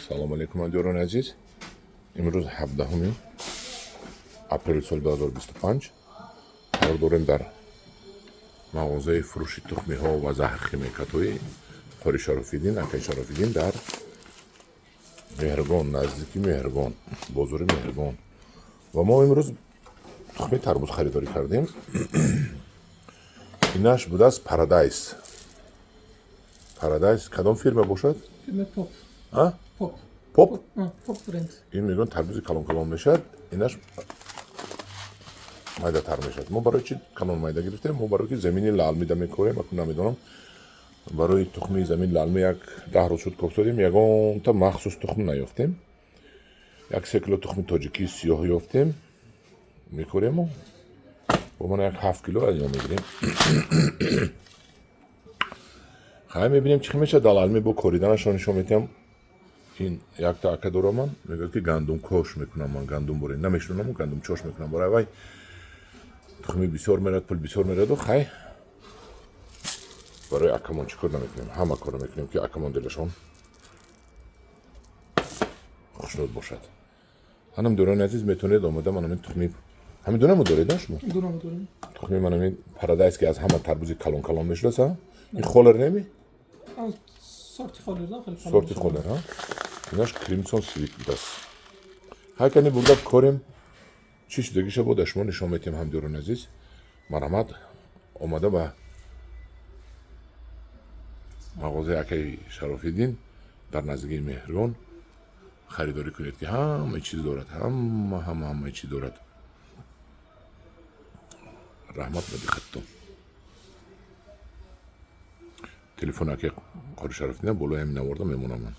Салому алейкум, ҳамдиёрони азиз. Имрӯз 17 апрели соли 2025 қарор дорем дар мағозаи фурӯши тухмиҳо ва заҳрхимикатҳои Қори Шарофиддин, акаи Шарофиддин, дар Меҳргон, наздики Меҳргон, бозори Меҳргон. Ва мо имрӯз тухми тарбуз харидорӣ кардем. Инаш будааст Парадайс. Парадайс кадом фирма бошад? Фирма Поп. А? Поп. Поп? Поп бренд. Ин мегӯянд, тарбузи калон калон мешавад, инаш майдатар мешавад. Мо барои чи калон майда гирифтем? Мо барои ки замини лаълмида мекорем. Акун намедонам, барои тухми замини лаълми як 10 рӯз шуд кофтодем, ягонта махсус тухм наёфтем. Як 3 кило тухми тоҷикии сиёҳ ёфтем, мекорему бо мана як 7 кило аз ё мегирем. Хай, мебинем, чӣ мешавад. Дар лаълми бо кориданашро нишон медиҳам. Ин якта ака дорам ман, мегӯяд, ки гандумкош мекунам ман, гандум боре намешунаму гандумчош мекунам. Барои вай тухми бисёр мерад, пул бисёр мераду. Хай, барои акамон чӣ кор намекунем? Ҳама корро мекунем, ки акамон дилашон хушнуд бошад. Ҳанам дӯрони азиз, метавонед омода манамин тухми ҳамин дунамо доред, а шумо? Дунамо дорем. Тухми манамин Парадайс, ки аз ҳама тарбузи калон калон мешудааст, а ин холер неми? Сорти холер, да, хеле калон сорти мешавад. Холер, а инаш Кримсон Свит будааст. Ҳар кани бурда корем, чӣ шудагиша бо дар шумо нишон метиҳем. Ҳамдиёрони азиз, марҳамат, омада ба мағозаи акаи Шарофиддин дар наздикии Меҳргон харидорӣ кунед, ки ҳамаи чиз дорад, ҳама, ҳама, ҳамаи чиз дорад. Раҳмат ба диққататон. Телефони акаи Қори Шарофиддин болои ҳамин наворда мемонам ман.